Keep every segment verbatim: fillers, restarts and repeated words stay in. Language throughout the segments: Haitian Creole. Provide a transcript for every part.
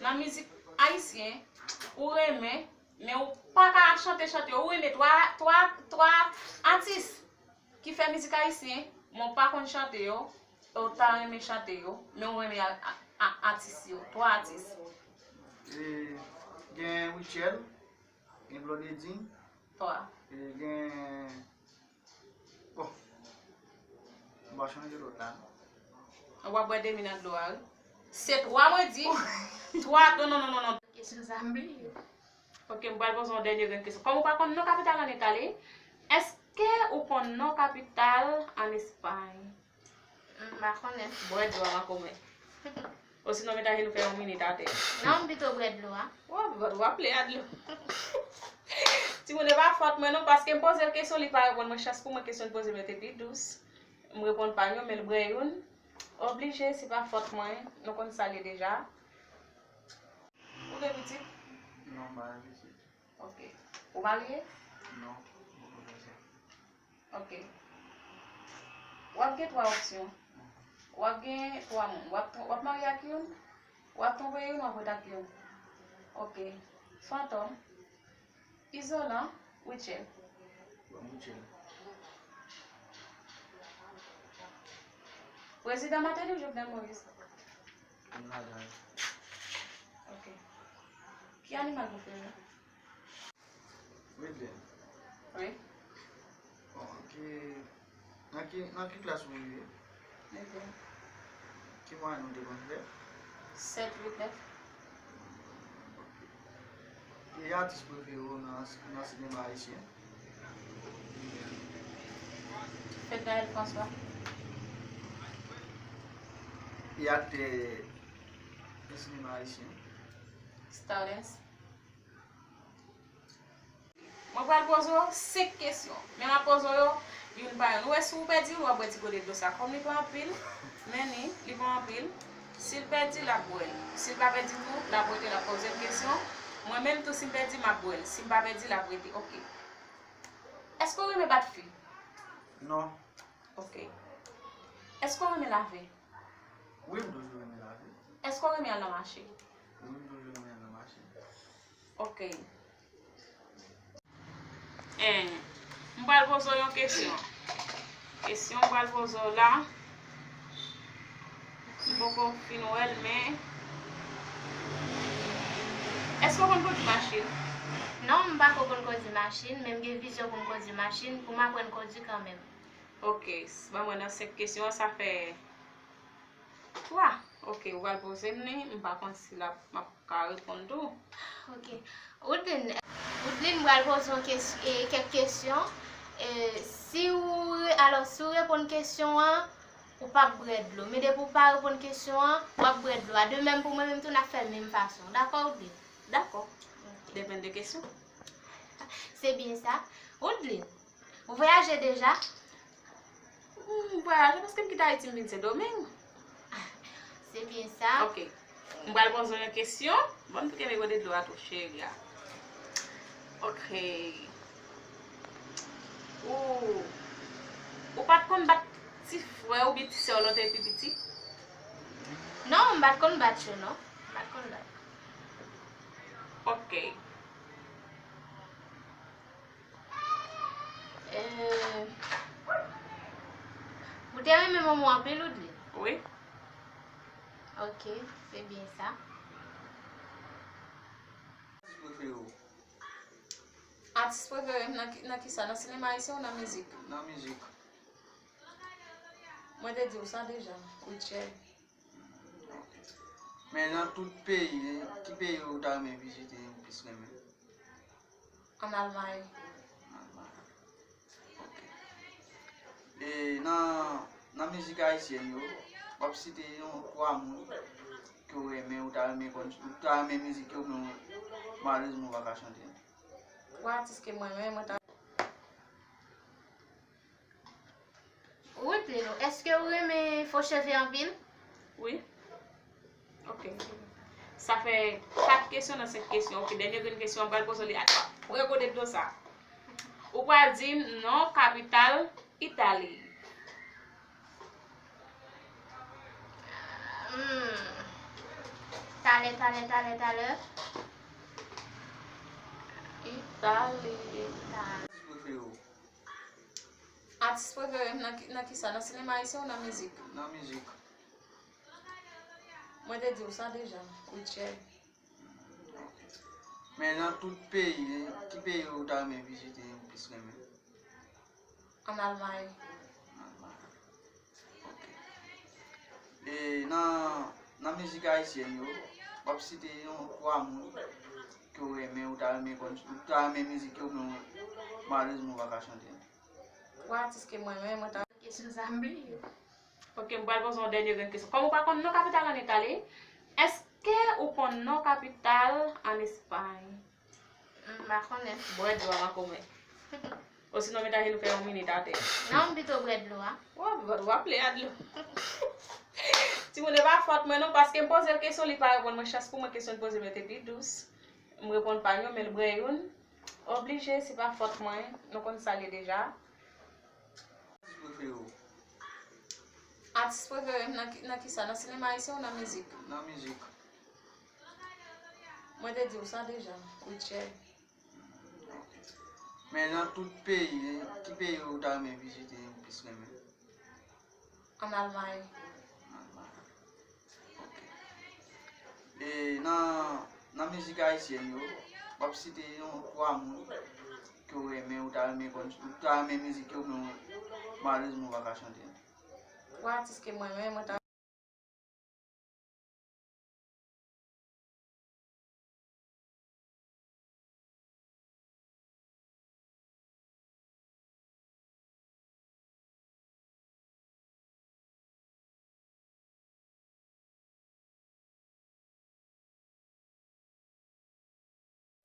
Nan mizik ayisyen, ou renmen, men ou pa ka chante chante yo. Ou renmen twa, twa, twa atis ki fè mizik ayisyen, men ou pa konn chante yo, e ou ta renmen chante yo, men ou renmen a, a, a, atis yo, twa atis. E, gen Rutshelle, gen Blondedy, twa. E, gen Bon, m pa chanje lòt la, non. W ap bwè demi nan dlo a, wi. Se twa mwen di. Twa, non, non, non, non, non. Kesyon sa m bliye. Ok, m pral poze yon dènye grenn kesyon. Kòm ou pa konn non kapital an Itali, èske ou konn non kapital an Espay? M pa konnen. Bwè dlo a, m a konmen. Osinon, mete nou fè yon minit atè. Non, m pito bwè dlo a. W ap, w ap ple a dlo. Timoun, e pa fòt mwen non, paske m poze l kesyon, li pa reponn mwen. Chans pou mwen, kesyon l poze mwen te pi dous. M reponn pa l yo, men l bwè youn. Oblije, se pa fòt mwen. Nou konn sa l ye deja. Ou gen pitit? Non, m pa gen pitit. Ok. Ou marye? Non, m poko fè sa. Ok. W ap gen twa opsyon. W ap gen twa moun. W ap, w ap marye ak youn, w ap twonpe youn, w ap ret ak youn. Ok. Fantom, Izolan, Rutshelle. Bon, Rutshelle. Prezidan Martelly ou Jovenel Moïse? M ladan. Ok. Ki animal prefere w? Wi, byen. Wi. Bon, ki, nan ki, nan ki klas ou rive? Nèvyèm. Ki mwayèn ou te konn fè? Sèt, uit, nèf. Ok. Ki atis prefere w nan, nan sinema ayisyen? Fednaelle François. Ki aktè nan sinema ayisyen? Stardens. Mwen pral poze w senk kesyon, men m ap poze w yo youn pa youn. Ou wè, si w pèdi l, w ap bwè ti gode dlo sa. Kòm li pa anpil, men ni, li pa anpil. Si l pèdi, l ap bwè l. Si l pa pèdi tou, l ap rete, l ap poze l kesyon. Mwen menm tou, si m pèdi, m ap bwè l. Si m pa pèdi, l ap rete. Ok. Èske w renmen bat fi? Non. Ok. Èske w renmen lave? Wi, m toujou renmen lave. Èske w renmen al nan mache? Wi, m toujou renmen al nan mache. Ok. En, m pral poze w yon kesyon. Kesyon m pral poze w la, m poko fin wè l, men èske w konn kondui machin? Non, m pako konn kondui machin, men m gen vizyon pou m kondui machin, pou m aprann kondui kanmenm. Ok, s-, ban mwen nan senk kesyon an, sa fè twa. Ok, ou pral poze m li, m pa konn si l ap, m ap ka reponn tou. Ok. Woodline, Woodline, m pral poze w kes-, e, kèk kesyon. E, si ou re-, alò, si w reponn kesyon an, ou p ap bwè dlo. Men depi w pa reponn kesyon an, w ap bwè dlo a. De menm pou mwen menm tou, n ap fè l menm fason. Dakò, Woodline? Dakò. Ok. Depann de kesyon. Se byen sa. Woodline, ou vwayaje deja? M vwayaje paske m kite Ayiti, m vin Sendomeng. Se byen sa. Ok. M pral poze w yon kesyon. Bon, m tou kenbe gode dlo a tou, cheri a. Ok. Ou, ou pa t konn bat ti frè w oubyen ti sè w lè w te pi piti? Non, m pa t konn bat yo, non. M pa t konn bat. Ok. Eh, ou te renmen manman w anpil, Woodline? Wi. Ok, se byen sa. Atis prefere w? Atis prefere m nan ki, nan kisa? Nan sinema ayisyen ou nan mizik? Nan mizik. Mwen te di w sa deja, Rutshelle. Men nan tout peyi, ki peyi ou ta renmen vizite, ou plis renmen? Ann Almay. Ann Almay. Ok. E nan, nan mizik ayisyèn yo, w ap site yon twa moun ke w renmen, ou ta renmen konn, ou ta renmen mizik yo, men malèrezman ou pa ka chante. Twa atis ke mwen renmen, mwen ta Woodline, èske ou renmen fo cheve anpil? Wi. Ok. Sa fè kat kesyon nan senk kesyon. Ok, dènye grenn kesyon an, m pral poze w li a twa. Prè gode dlo sa. Ou pral di m non kapital Itali. Hmm. Talè, talè, talè, talè. Itali. Itali. Atis prefere w? Atis prefere m nan ki, nan kisa? Nan sinema ayisyen ou nan mizik? Nan mizik. Mwen te di w sa deja, Rutshelle. Men nan tout peyi, ki peyi ou ta renmen vizite, ou plis renmen? Ann Almay. Ann Almay. Ok. E nan, nan mizik ayisyèn yo, w ap site yon twa moun ke w renmen, ou ta renmen konn, ou ta renmen mizik yo, men malezman ou pa ka chante. Twa atis ke mwen renmen, mwen ta... Kesyon sa m bliye. Ok, m pral poze yon dènye grenn kesyon. Kòm ou pa konn non kapital ann Itali, èske ou konn non kapital ann Espay? M pa konnen. Bwè dlo a, pa konmen. Osinon, met ajenou fè yon minit atè. Non, m pito bwè dlo a. W ap, w ap ple a dlo. Timoun, e pa fòt mwen non, paske m poze l kesyon, li pa reponn mwen. Chans pou mwen, kesyon l poze m yo te pi dous. M reponn pa l yo, men l bwè youn. Oblije, se pa fòt mwen. Nou konn sa l ye deja. Atis prefere w? Atis prefere m nan ki, nan kisa? Nan sinema ayisyen ou nan mizik? Nan mizik. Mwen te di w sa deja, Rutshelle. Men nan tout peyi, ki peyi ou ta renmen vizite, ou plis renmen? Ann Almay. Ann Almay. Ok. E nan, nan mizik ayisyèn yo, w ap site yon twa moun ke w renmen, ou ta renmen konn, ou ta renmen mizik yo, men malezman ou pa ka chante. Twa atis ke mwen renmen, mwen ta...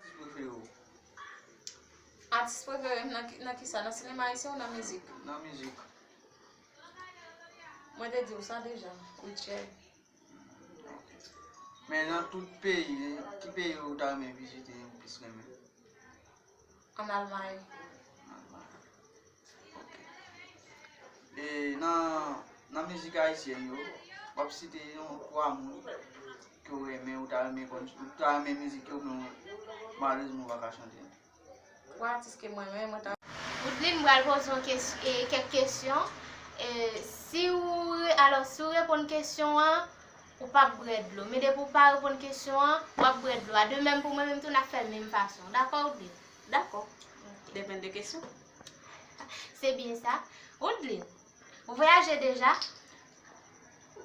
Atis prefere w? Atis prefere m nan ki, nan kisa? Nan sinema ayisyen ou nan mizik? Nan mizik. Mwen te di w sa deja, Rutshelle. Men nan tout peyi, ki peyi ou ta renmen vizite, ou plis renmen? Ann Almay. Ann Almay. Ok. E nan, nan mizik ayisyèn yo, w ap site yon twa moun ke w renmen, ou ta renmen konn, ou ta renmen mizik yo, men malezman ou pa ka chante. Twa atis ke mwen renmen, mwen ta... Woodline, m pral poze w kes-, e, kèk kesyon. E, si w re-, alò, si w reponn kesyon an, ou p ap bwè dlo. Men depi w pa reponn kesyon an, w ap bwè dlo a. De menm pou mwen menm tou, n ap fè l menm fason. Dakò, Woodline? Dakò. Ok. Depann de kesyon. Se byen sa. Woodline, ou vwayaje deja?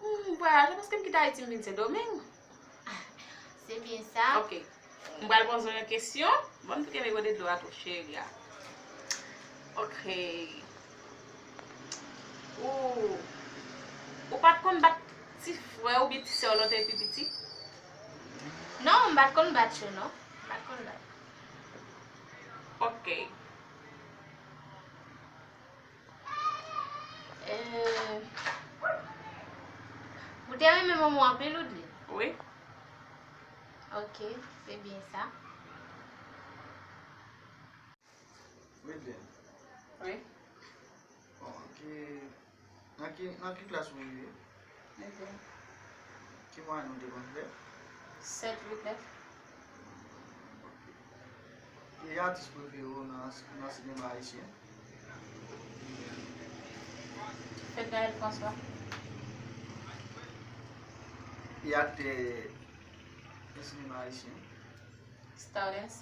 M vwayaje paske m kite Ayiti, m vin Sendomeng. Se byen sa. Ok. M pral poze w yon kesyon. Bon, m tou kenbe kote dlo a tou, cheri a. Ok. Ou, ou pa t konn bat ti frè w oubyen ti sè w lè w te pi piti? Non, m pa t konn bat yo, non. M pa t konn bat. Ok. Euh, ou te renmen manman w anpil, Woodline? Wi. Ok, se byen sa. Woodline. Wi. Bon, ki, nan ki, nan ki klas ou rive? Nèvyèm. Ki mwayèn ou te konn fè? Sèt, uit, nèf. Ki atis prefere w nan, nan sinema ayisyen? Fednaelle François. Ki aktè nan sinema ayisyen? Stardens.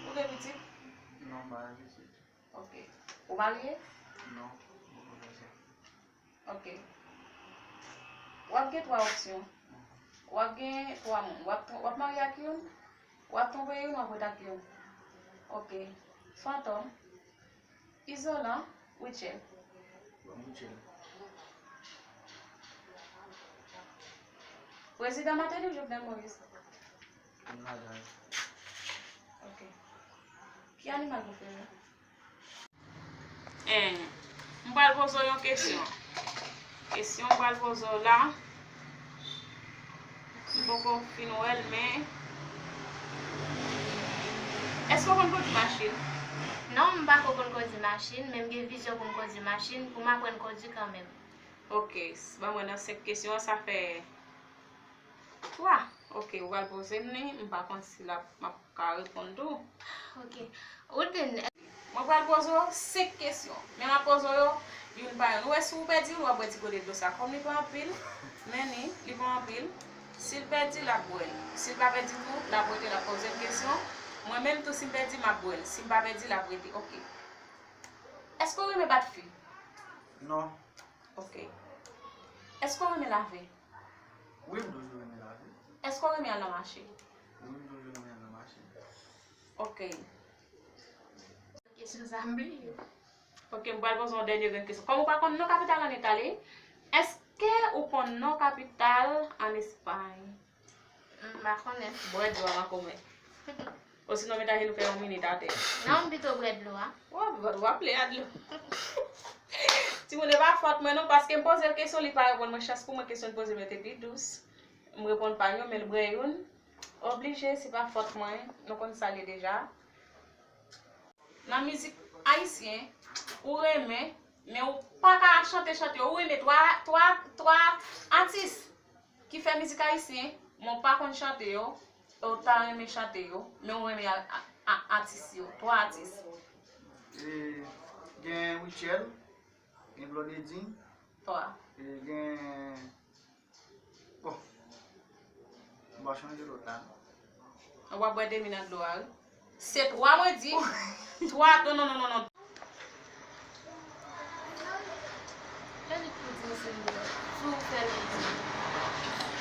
Ou gen pitit? Non, m pa gen pitit. Ok. Ou marye? Non, m poko fè sa. Ok. W ap gen twa opsyon. W ap gen twa moun. W ap, w ap marye ak youn, w ap twonpe youn, w ap ret ak youn. Ok. Fantòm, Izolan, Rutshelle. Bon, Rutshelle. Prezidan Martelly ou Jovenel Moïse? Jovenel. Ok. Ki animal prefere w? En, m pral poze w yon kesyon. Kesyon m pral poze w la, m poko fin wè l, men èske w konn kondui machin? Non, m pako konn kondui machin, men m gen vizyon pou m kondui machin, pou m aprann kondui kanmenm. Ok, s- ban mwen nan senk kesyon an, sa fè twa. Ok, ou pral poze m li, m pa konn si l ap, m ap ka reponn tou. Ok. Woodline, Mwen pral poze w senk kesyon. Men m ap poze w yo youn pa youn. Ou wè, si w pèdi l, w ap bwè ti gode dlo sa. Kòm li pa anpil, men li, li pa anpil. Si l pèdi, l ap bwè l. Si l pa pèdi tou, l ap rete, l ap poze l kesyon. Mwen menm tou, si m pèdi, m ap bwè l. Si m pa pèdi, l ap rete. Ok. Èske w renmen bat fi? Non. Ok. Èske w renmen lave? Wi, m toujou renmen lave. Èske w renmen al nan mache? Wi, m toujou renmen al nan mache. Ok. Kesyon sa m bliye. Ok, m pral poze yon dènye grenn kesyon. Kòm ou pa konn non kapital an Itali, èske ou konn non kapital an Espay? M pa konnen. Bwè dlo a nan kòmè. Osinon, met ajenou fè yon minit atè. Non, m pito bwè dlo a. W ap, w ap ple a dlo. Timoun, e pa fòt mwen non, paske m poze l kesyon, li pa reponn mwen. Chans pou mwen, kesyon l poze m yo te pi dous. M reponn pa l yo, men l bwè youn. Oblije, se pa fòt mwen. Nou konn sa l ye deja. Nan mizik ayisyen, ou renmen, men ou pa ka chante chante yo. Ou renmen twa, twa, twa atis ki fè mizik ayisyen, men ou pa konn chante yo, e ou ta renmen chante yo, men ou renmen a- a- a- atis yo, twa atis. E, gen Rutshelle, gen Blondedy, Twa. E, gen Bon. M pa chanje lòt la non. W ap bwè demi nan dlo a, wi. Se twa mwen di. Twa, non, non, non, non, non. Lè li pou di se li. Si w fè l, li di.